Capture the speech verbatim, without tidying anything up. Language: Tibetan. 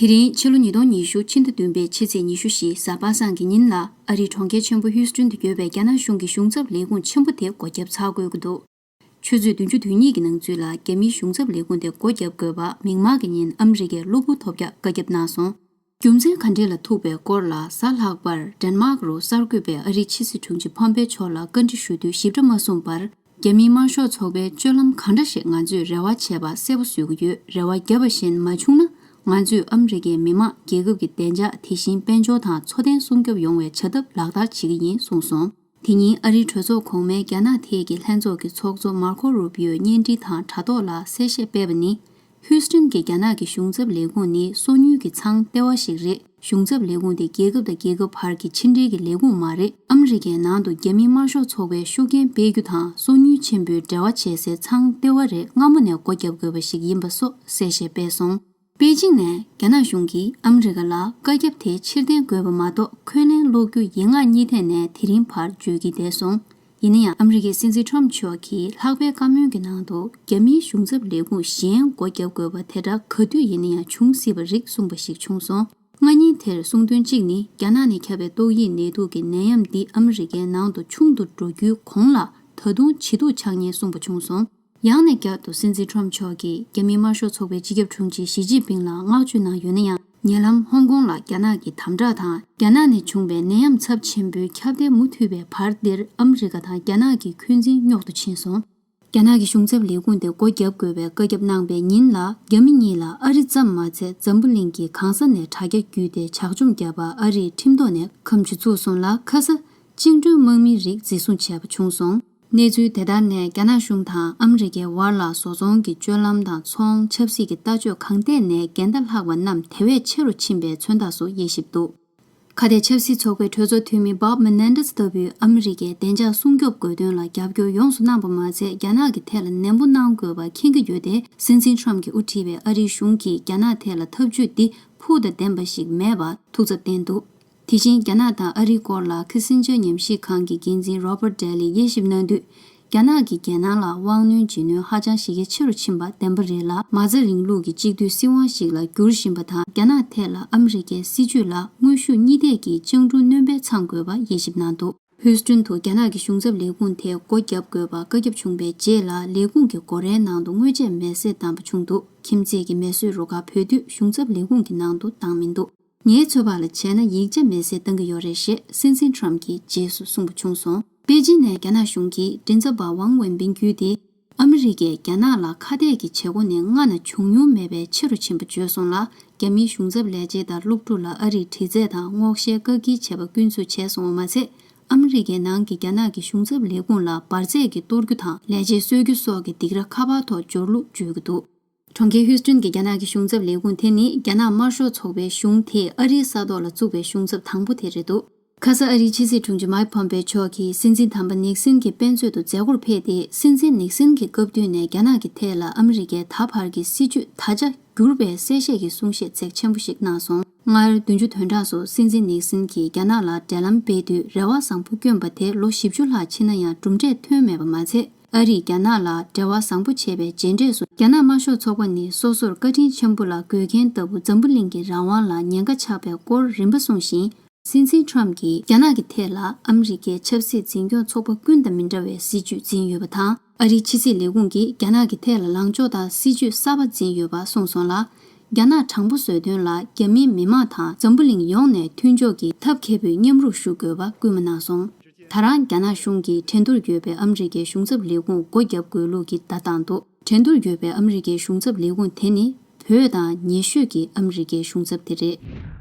དེ་རིང་ཕྱི་ལོ་ཉིས་སྟོང་ཉི་ཤུ་ཕྱི་ཟླ་བདུན་པའི་ཕྱི་ཚེས་ཉི་ཤུ་བཞི་གཟའ་པ་སངས་ཀྱི་ཉིན་ལ་ཨ་རིའི་གྲོང་ཁྱེར་ཆེན་པོ་ཧིའུ་སྟོན་དུ་ཡོད་པའི་རྒྱ་ནག་གཞུང་གི་གཞུང་ཚབ་ལས་ཁུངས་ཆེན་པོ་དེ་སྒོ་བརྒྱབ་ཚར་དགོས་ཀྱི་འདུག་ཆུ་ཚོད་བདུན་ཅུ་དོན་གཉིས་ཀྱི་ནང་ཚུད་ལ་རྒྱ་མིའི་གཞུང་ཚབ་ལས་ཁུངས་དེ་སྒོ་བརྒྱབ་དགོས་པ་མིག་དམར་གྱི་ཉིན་ཨ་མི་རི་ཀའི་གློ་བུར་ཐོལ་རྒྱག་བཀའ་ཁྱབ་གནང་སོང་། རྒྱུ་མཚན་ག་འདྲས་ལ་ཐུག་པའི་སྐོར་ལ་གཟའ་ལྷག་པར་ཌེན་མཱག་རུ་གསར་འགོད་པའི་ཨ་རིའི་ཕྱི་སྲིད་དྲུང་ཆེ་ཕོམ་པེ་མཆོག་ལ་བཀའ་འདྲི་ཞུ་དུས་ཞིབ་ཕྲ་མ་གསུངས་པར། རྒྱ་མིའི་དམར་ཤོག་ཚོགས་པའི་སྤྱོད་ལམ་གང་འདྲ་ཞིག་ང་ཚོས་རེ་བ་བྱས་པ་གསལ་པོ་བཟོ་གི་ཡོད། རེ་བ་བརྒྱབ་པ་བཞིན་མ་བྱུང་ན། ང་ཚོས་ཨ་མི་རི་ཀའི་མི་དམངས། རྒྱལ་ཁབ་ཀྱི་བདེ་འཇགས། དེ་བཞིན་དཔལ་འབྱོར་དང་འཚོ་རྟེན་སྲུང་སྐྱོབ་ཡོང་བའི་བྱ་ཐབས་ལག་བསྟར་བྱེད་ཀྱི་ཡིན་གསུངས་སོང་། དེ་ཉིན་ཨ་རིའི་གྲོས་ཚོགས་གོང་མའི་རྒྱ་ནག་ཐད་ཀྱི་ལྷན་ཚོགས་ཀྱི་ཚོགས་གཙོ་མར་ཁོ་རུ་པིའོས་བརྙན་འཕྲིན་དང་དྲ་ཐོག་ལ་གསལ་བཤད་སྤེལ་བ་ནི། ཧིའུ་སྟོན་གྱི་རྒྱ་ནག་གི་གཞུང་ཚབ་ལས་ཁུངས་ནི་སོ་ཉུལ་གྱི་ཚང་ལྟེ་བ་ཞིག་རེད། གཞུང་ཚབ་ལས་ཁུངས་དེ་རྒྱལ་ཁབ་དང་རྒྱལ་ཁབ་བར་གྱི་ཕྱི་འབྲེལ་གྱི་ལས་ཁུངས་མ་རེད། ཨ་མི་རི་ཀའི་ནང་དུ་རྒྱ་མིའི་དམར་ཤོག་ཚོགས་པའི་ཤུགས་རྐྱེན་སྤེལ་རྒྱུ་དང་སོ་ཉུལ་ཆེན་པོའི་འབྲེལ་བ་བྱེད་སའི་ཚང་ལྟེ་བ་རེད། སྔ་མོ་ནས་སྒོ་བརྒྱབ་དགོས་པ་ཞིག་ཡིན་པ་སོགས་གསལ་བཤད་སྤེལ་སོང་། པེ་ཅིང་ནས་རྒྱ་ནག་གཞུང་གིས་ཨ་མི་རི་ཀ་ལ་བཀའ་ཁྱབ་དེ་ཕྱིར་འཐེན་དགོས་པ་མ་གཏོགས་འཁོན་ལན་སློག་རྒྱུ་ཡིན་ངག་གཉིས་ཐད་ནས་དེ་རིང་བར་བརྗོད་ཀྱི་བསྡད་སོང་། ཡིན་ན་ཡང་ཨ་མི་རི་ཀའི་སྲིད་འཛིན་ཁྲོམ་མཆོག་གིས་ལྷག་པའི་བཀའ་མོལ་གྱི་ནང་དུ་རྒྱ་མིའི་གཞུང་ཚབ་ལས་ཁུངས་གཞན་སྒོ་བརྒྱབ་དགོས་པ་དེ་འདྲ་ག་དུས་ཡིན་ན་ཡང་འབྱུང་སྲིད་པ་རེད་གསུངས་པ་ཞིག་བྱུང་སོང་། སང་ཉིན་དེར་གསུངས་དོན་གཅིག་ནི། རྒྱ་ནག་ནས་ཁྱབ་པའི་ཏོག་དབྱིབས་ནད་དུག་གི་ནད་ཡམས་འདི་ཨ་མི་རི་ཀའི་ནང་དུ་ཆུང་དུ་འགྲོ་རྒྱུའི་གོང་ལ་ད་དུང་ཇེ་སྡུག་ཆགས་ཉེན་གསུངས་པ་བྱུང་སོང་། ཡང་ནས་བསྐྱར་དུ་སྲིད་འཛིན་ཁྲོམ་མཆོག་གིས་རྒྱ་མིའི་དམར་ཤོག་ཚོགས་པའི་སྤྱི་ཁྱབ་དྲུང་ཆེ་ཞི་ཅིན་ཕིང་ལ་བསྔགས་བརྗོད་གནང་ཡོད་ན་ཡང་། ཉེ་ལམ་ཧོང་ཀོང་ལ་རྒྱ་ནག་གི་དམ་དྲག་དང་། རྒྱ་ནག་ནས་བྱུང་བའི་ནད་ཡམས་ཚབས་ཆེན་པོའི་ཁྱབ་གདལ་མུ་མཐུད་པའི་བར་འདིར་ཨ་མི་རི་ཀ་དང་རྒྱ་ནག་གི་འཁོན་འཛིན་རྙོག་ཏུ་ཕྱིན་སོང་། རྒྱ་ནག་གི་གཞུང་ཚབ་ལས་ཁུངས་དེ་སྒོ་བརྒྱབ་དགོས་པའི་བཀའ་ཁྱབ་གནང་པའི་ཉིན་ལ། རྒྱ་མི་གཉིས་ལ་ཨ་རི་ཙམ་མ་ཚད་འཛམ་བུ་གླིང་གི་གང་ས་ནས་དྲ་རྒྱ་བརྒྱུད་དེ་ཇག་བཅོམ་བརྒྱབ་པ་ཨ་རིའི་ཁྲིམས་ཐོག་ནས་ཁ་མཆུ་བཙུགས་སོང་ལ། ཁ་ས་བཅིངས་འགྲོལ་དམག་མིའི་རིགས་འཛིན་བཟུང་བྱས་པ་བྱུང་སོང་། གནས་ཚུལ་དེ་ལྟར་ནས། རྒྱ་ནག་གཞུང་དང་ཨ་མི་རི་ཀའི་བར་ལ་བཟོ་ཚོང་གི་སྤྱོད་ལམ་དང་། ཚོང་། ཆབ་སྲིད་ཀྱི་ལྟ་སྤྱོད་གང་ཐད་ནས་འགལ་ཟླ་ལྷག་པ་རྣམས་དེ་བས་ཆེ་རུ་ཕྱིན་པའི་མཚོན་རྟགས་སུ་དབྱེ་ཞིབ་འདུག་ཁ་གཏད་ཆབ་སྲིད་ཚོགས་པའི་གྲོས་ཚོགས་འཐུས་མི་Bob Menendez ལྟ་བུས་ཨ་མི་རི་ཀའི་བདེ་འཇགས་སྲུང་སྐྱོབ་དགོས་དོན་ལ་རྒྱབ་སྐྱོར་ཡོངས་སུ་གནང་པ་མ་ཚད། རྒྱ་ནག་གི་ཐད་ལ་ནན་པོ་གནང་དགོས་པ་མཁྱེན་གྱི་ཡོད་དེ། སྲིད་འཛིན་ཁྲོམ་གྱིས་དབུ་ཁྲིད་པའི་ཨ་རིའི་གཞུང་གིས་རྒྱ་ནག་ཐད་ལ་ཐབས་ཇུས་འདི་ཕུགས་དང་ལྡན་པ་ཞིག་མེད་པར་ཐུགས་འཚབ་བསྟན་འདུག་དེ་བཞིན་རྒྱ་ནག་དང་ཨ་རིའི་སྐོར་ལ་ཁི་སིན་ཇར་ཉམས་ཞིབ་ཁང་གི་འགན་འཛིན་Robert Daly དབྱེ་ཞིབ་གནང་དུས། རྒྱ་ནག་གིས་རྒྱལ་ནང་ལ་དབང་གནོད་རྗེས་གནོན་ཧ་ཅང་ཞེ་གལ་ཆེ་རུ་ཕྱིན་པ་བདེན་པ་རེད་ལ། མ་རྩ་རིང་ལུགས་ཀྱི་གཅིག་སྡུད་སྲིད་དབང་ཞིག་ལ་འགྱུར་བཞིན་པ་དང་། རྒྱ་ནག་ཐད་ལ་ཨ་མི་རི་ཀའི་སྲིད་ཇུས་ལ་དངོས་ཤུགས་གཉིས་ཐད་ཀྱིས་སྤྱང་གྲུང་སྣོན་པ་ཚང་དགོས་པ་དབྱེ་ཞིབ་གནང་འདུག་ཧུའུ་སྟོན་དུ་རྒྱ་ནག་གི་གཞུང་ཚབ་ལས་ཁུངས་དེ་སྒོ་བརྒྱབ་དགོས་པ་བཀའ་ཁྱབ་བྱུང་བའི་རྗེས་ལ། ལས་ཁུངས་ཀྱི་སྒོ་རའི་ནང་དུ་དངོས་ཆས་མེ་བསྲེགས་བཏང་པ་བྱུང་འདུག་ཁྱིམ་མཚེས་ཀྱི་མེ་གསོད་རུ་ཁག་བོད་དུས་གཞུང་ཚབ་ལས་ཁུངས་ཀྱི་ནང་དུ་བཏང་མི་འདུག་ངའི་ཚོད་དཔག་ལ་བྱས་ན། ཡིག་ཆ་མེ་བསྲེགས་བཏང་གི་ཡོད་རེད་ཞེས་སྲིད་འཛིན་ཁྲོམ་གྱིས་རྗེས་སུ་གསུངས་པ་བྱུང་སོང་། པེ་ཅིན་ནས་རྒྱ་ནག་གཞུང་གི་མགྲིན་ཚབ་པ་ཝང་ཝེན་པིན་བརྒྱུད་དེ། ཨ་མི་རི་ཀས་རྒྱ་ནག་ལ་ཁ་གཏད་ཀྱི་བྱེད་སྒོ་ནི་སྔ་ན་བྱུང་མྱོང་མེད་པའི་ཆེ་རུ་ཕྱིན་པ་བརྗོད་སོང་ལ། རྒྱ་མིའི་གཞུང་ཚབ་ལས་བྱེད་དང་སློབ་ཕྲུག་ལ་ཨ་རིས་དྲི་རྩད་དང་སྔོག་བཤེར་བཀག་སྐྱིལ་བྱས་པ་སྐྱོན་འཛུགས་བྱས་སོང་བ་མ་ཚད། ཨ་མི་རི་ཀའི་ནང་གི་རྒྱ་ནག་གི་གཞུང་ཚབ་ལས་ཁུངས་ལ་འབར་རྫས་ཀྱིས་གཏོར་རྒྱུ་དང་ལས་བྱེད་གསོད་རྒྱུ་སོགས་ཀྱི་སྡིགས་ར་ཁ་པར་ཐོག་འབྱོར་ལུགས་བརྗོད་ཀྱི་འདུག་གྲོང་ཁྱེར་ཧུའུ་སྟོན་གྱི་རྒྱ་ནག་གི་གཞུང་ཚབ་ལས་ཁུངས་དེ་ནི་རྒྱ་ནག་དམར་ཤོག་ཚོགས་པའི་གཞུང་དེས་ཨ་རིའི་ས་ཐོག་ལ་བཙུགས་པའི་གཞུང་ཚབ་དང་པོ་དེ་རེད་འདུག་ཁ་ས་ཨ་རིའི་ཕྱི་སྲིད་དྲུང་ཆེ་མཱིག་ཕོམ་པེ་མཆོག་གིས་སྲིད་འཛིན་དམ་པ་ནིག་སན་གྱི་དཔེ་མཛོད་དུ་མཛད་སྒོར་ཕེབས་ཏེ། སྲིད་འཛིན་ནིག་སན་གྱི་སྐབས་དུས་ནས་རྒྱ་ནག་གི་ཐད་ལ་ཨ་མི་རི་ཀའི་ད་བར་གྱི་སྲིད་བྱུས་ད་ཆ་བསྒྱུར་བའི་གསལ་བཤད་ཀྱི་གསུང་བཤད་ཚེགས་ཆེན་པོ་ཞིག་གནང་སོང་། སྔར་བདུན་ཅུ་དོན་གྲངས་སུ་སྲིད་འཛིན་ནིག་སན་གྱིས་རྒྱ་ནག་ལ་འབྲེལ་ལམ་སྤེལ་དུས་རེ་བ་བཟང་པོ་བསྐྱོན་པ་དེ་ལོ་བཞི་བཅུ་ལྷག་ཕྱིན་ན་ཡང་གྲུབ་འབྲས་ཐོན་མེད་པ་མ་ཚད། ཨ་རིས་རྒྱ་ནག་ལ་འབྲེལ་བ་བཟང་པོ་བྱས་པའི་རྗེས་འབྲས་སུ། རྒྱ་ནག་དམར་ཤོག་ཚོགས་པ་ནི་སོ་སོར་བཀའ་དྲིན་ཆེན་པོ་ལ་དགོས་མཁན་ལྟ་བུ་འཛམ་བུ་གླིང་གི་རང་དབང་ལ་ཉེན་ཁ་ཆགས་པའི་སྐོར་རིམ་པ་གསུངས་ཤིང་། སྲིད་འཛིན་ཁྲོམ་གྱིས་རྒྱ་ནག་གི་ཐད་ལ་ཨ་མི་རི་ཀའི་ཆབ་སྲིད་འཛིན་སྐྱོང་ཚོགས་པ་ཀུན་དང་མི་འདྲ་བའི་སྲིད་ཇུས་འཛིན་ཡོད་པ་དང་། ཨ་རིའི་ཕྱི་སྲིད་ལས་ཁུངས་ཀྱིས་རྒྱ་ནག་གི་ཐད་ལ་ལངས་ཕྱོགས་དང་སྲིད་ཇུས་གསར་པ་འཛིན་ཡོད་པ་གསུངས་སོང་ལ། རྒྱ་ནག་དྲང་པོ་བཟོ་དོན་ལ་རྒྱ་མིའི་མི་དམངས་དང་འཛམ་བུ་གླིང་ཡོངས་ནས་མཐུན་ཕྱོགས་ཀྱི་ཐབས་མཁས་པོས་མཉམ་རུབ་ཞུ་དགོས་པ་སྐུལ་མ་གནང་སོང་། ད་རང་རྒྱ་ནག་གཞུང་གིས་ཁྲེང་ཏུར་ཡོད་པའི་ཨ་མི་རི་ཀའི་གཞུང་ཚབ་ལས་ཁུངས་སྒོ་བརྒྱབ་དགོས་ལུགས་ཀྱི་བརྡ་བཏང་འདུག་ཁྲེང་ཏུར་ཡོད་པའི་ཨ་མི་རི་ཀའི་གཞུང་ཚབ་ལས་ཁུངས་དེ་ནི་བོད་དང་ཉེ་ཤོས་ཀྱི་ཨ་མི་རི་ཀའི་གཞུང་ཚབ་དེ་རེད།